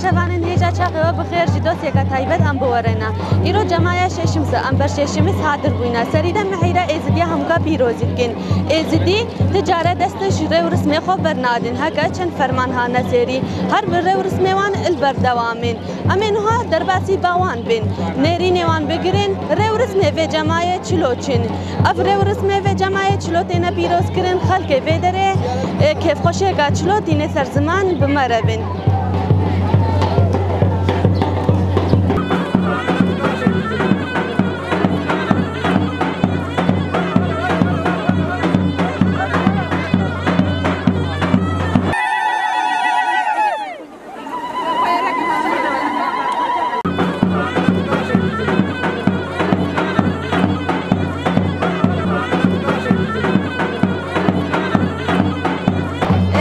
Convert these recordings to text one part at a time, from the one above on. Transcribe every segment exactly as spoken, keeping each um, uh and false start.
Çevanên hêja çaxê we bi xêr, ji dosyeka taybet em biwerêne. Îro cemaya Şêşims e, em ber Şêşims hadir bûyne. Serî de mihîre Êzidiya hemûka pîrozî dikin. Êzidî ti care destin ji rê û rismê xwe bernadin. Heke çend ferman hane serî, her bi rê û rismê wan il berdewam in. Em ê niha derbasî ba wan bin. Nêrînê wan bigirin, rê û rismê vê cemayê çilo çin. Ev rê û rismê vê cemayê çilo têne pîrozkirin, xelkê vê derê, e, kêfxweşiyeka çilo tîne ser ziman, bi me re bin.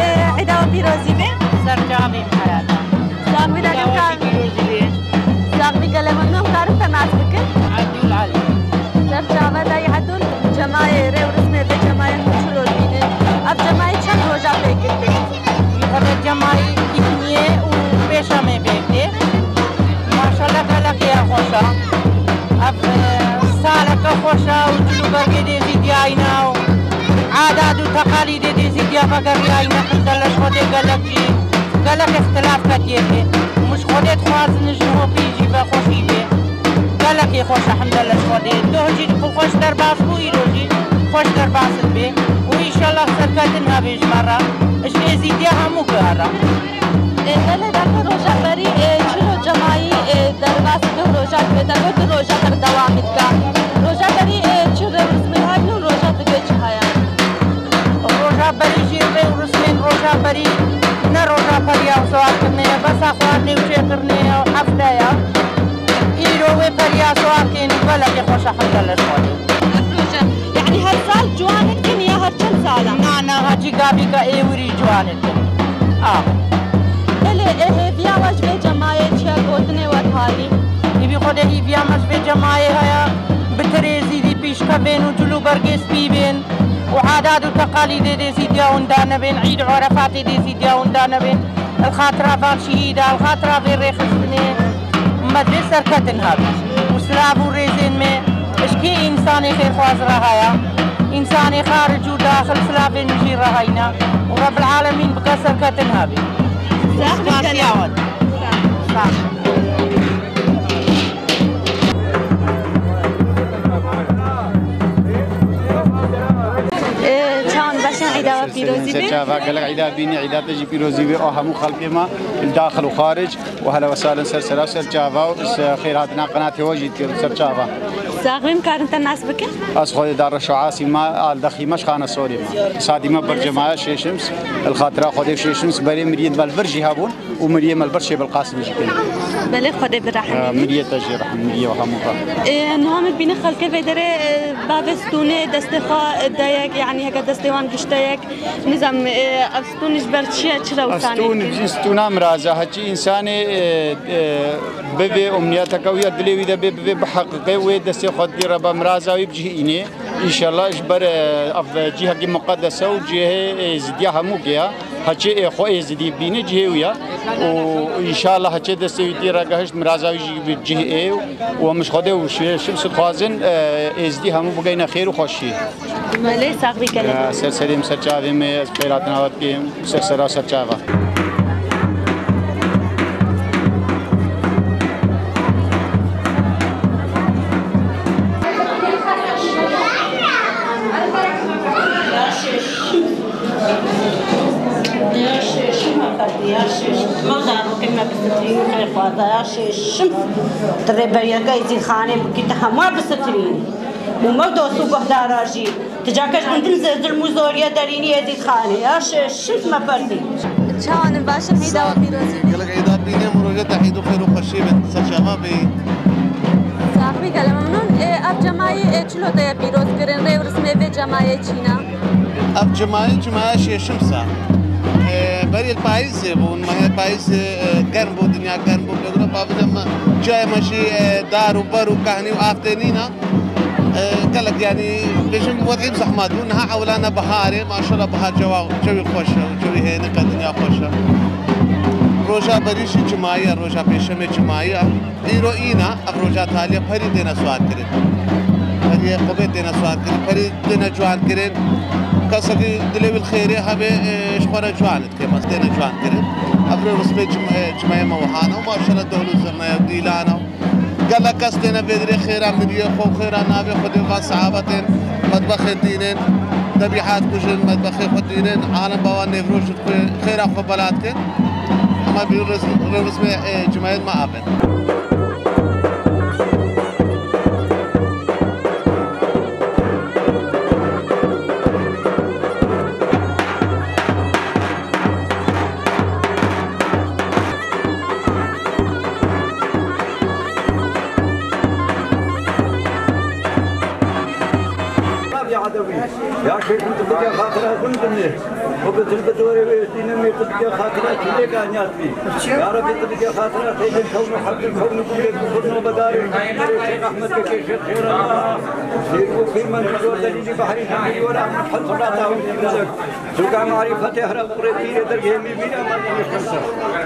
Ê, îda we pîrozî be. Ser çavê me heyata. Sax bî, gelek pîrozî be. Sax bî, gelek memnûn, karin te nas bikin? Edûl Ali. Ser çava dayî Edûl, cemayê rê û rismê vê cemayê xwe çi rol bînin? Ev cemayê çend roja pêk girtin? Ev cemayê îtniyê û pêşemê pêk tê. Maşallah, gelekê ya xweş e. Ev, e, saleke xweş e û cil û bergê dê zî diyayne û adat û teqalîdê dê zî diya vegeriyayne, hemdulillah ji Xwedê gelek jî, gelek îxtilaf ketiye pê. Hûn ji Xwedê dixwazin ji hokî jî ve xweşî bê. Gelekê xweş e, hemdulillah ji Xwedê. Doh jî xwe xweş derbas bû, îro jî xweş derbas dibe. Û înşallah serketin hebe ji me re. Ji Êzîdiya hemû ke re. Ê, belê, daka roja berî, ê, çilo cemayî, ê, derbas dibe û roja dibe, te got du roja berdewam dike. Roja berî, ê, çi rê û rismê hebin û roja dibe çi heye? Roja berî jî rê û rismên roja berî ne roja periya û sewar kirinê ye, besa xwarinê û çêkirinê ye û hefte ye. Îro wê periya sewar kên û gelekê xweş e, hemdulillah ji Xwedê. Ev roja, yanî her sal ciwan dikin ya her çend sal e? Na, na, ha cî gavîka êwirî ciwan dikin. A. Belê, ê hêviya we ji vê cemayê çi ye, gotinê we talî? Hîvî Xwedê hîviya me ji vê cemayê heye, bi tirêzî dî pîşkevên û cil û bergê spî bên. û adat û teqalîdê dê zî diya winda nebên, îd û erefatê dê zî diya winda nebên. Li xatira van şehîda, li xatira vê rêxistinê me dê serketin hebî. Û silav û rêzên me ji kê însanê xêrxwaz re haya, însanê xaric û daxil silavên min jî re heyne. Û Rebbil Alemîn bike serketin hebî. Spasiya we. Sağ ol. Ee, çawan baş in, îda we pîrozî be. Ser çava, gelek îda bîne, îda te jî pîrozî be, a hemû xelkê me, li daxil û xaric, û hele we salin ser sera ser çava û se-, xêr hatina qenatê we jî dikim ser çava. Sax bî, em karin te nas bikin? Ez Xwedê da reş û asî me, al dexî me ji Xane Sorê me. Sadî me ber cemaya Şêşims, li xatira Xwedê Şêşims berê miriyên me li vir jî hebûn. û miriyê me li ber Şêbil Qasimê jî kir. Belê, Xwedê birehmî. Miriyê te jî rehim, miriyê we hemû re. Ê, niha min bîne xelkê vê derê, e, bavê stûnê destê xwe, e, dayek, yanî heke destê wan gişteyek, nizam, e, ev stûn ji ber çi ye, çira wisa nêkin? Ev stûn, cîn stûna miraza, heçî însanê, e, e, bivê umniyeteke wî ya dilê wî de bê, bivê biheqiqê wê destê xwe dî re be miraza wî bi cih înê. Înşallah ji ber, e, ev cihekî muqedes e û cihê êzidiya hemû ke ya. Heçê ê xwe êzidî bîne cihê wî ya. Û înşallah heçê destê wî tî re gehişt miraza wî jî bi cih ê û em ji Xwedê û şê-, Şims dixwazin, e, êzidî hemû bigeyne xêr û xweşiyê. Belê, sax bî gelek. E, ser serê min, ser çavê min, ez xêr hatina we dikim, ser sera ser çava. Ya Şêşim, ya Şêşim. Me zarokên me bisitirîn, xêrxwaza ya Şêşim. Ti rêberiyeke Êzîdxanê bikî, ti hema bisitirînî. Û me dost û guhdara jî. Ti cakek din zilm û zoriye derînî Êzîdxanê. Ya Şêşim me perdî. Çawan in, baş in, îda we pîroz. Gelek îda bîne, rojê te îd û xêr û xweşî bin. Ser çava bî. Sax bî, gelek memnûn. Ê, ev cemayê, ê, çilo te ye pîroz kirin, rê û rismê vê cemayê çîna? Ev cemayê, cemayê Şêşims e. Ê, berî payîzê bûn, mehê payîzê, ê, germ bû, dinya germ bû. Pêgûra bavêje me, cayê me jî, ê, dar û ber û kehnî û av tê nîna. Ê, gelek, yanî, bêjim, wedî bi zehmet bû. Niha ewlana biharê, maşallah, bihar cewa, cewî xweş e, cewî hênik e, dinya xweş e. Roja berî jî cumayî ye, roja pêşemê cumayî ye. Îro îna, ev roja taliye perî têne siwar kirin. Periyê xwe bê têne siwar kirin, perî têne ciwan kirin. Kesekî dilê wî li xêrê hebe, e, ji xwe re ciwan dike, bes têne ciwan kirin. Ev rê rismê cim-, e, cumayê me wiha ne û maşallah dol û zirne ye û dîlan e. Gelek kes têne vê dirê xêra miriyê xwe û xêra navê Xwedê va sehabetên medbexê dînin, debîhat kujin, medbexê xwe dînin, alem bawa nêvrojin xwe xêra xwe bela dikin. Hema bî rêz-, rêzmê, e, cumayên me abin. Ya Şêxim, tu bike xatira gund dinê. Xwe bi tu bi dorê wê dîne me, tu bike xatira çûlêka niyaz bî. Ya Rebî, tu bike xatira teyde kewn û hebdil kewn û gundê ku kurno bedarê. Şêx Ehmed Bekê, Şêx Şêrallah. Şêx û Pîrmen, Zor Delîlî, Behrî Şemîlî, Wela Ehmed Hemd, Hemd Hemd. Sûka marîfetê here qurê pîrê dergehê mî bîne, me nişkirse.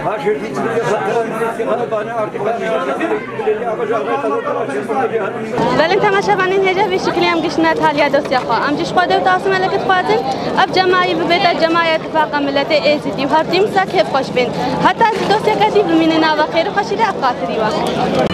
Paşê jî çû xatira milletî xelebane artık. Belê, temaşevanên hêja vê şikilî em giştine taliya dosya xwe. Em ji xwe de û tasî melekê dixwazin, ev cemayî bibête cemayê tifaqa milletê êzidî û her tim sa kêfxweş bên. Heta ji dosyeke dî bimîne nava xêr û xweşî de ev xatirî we.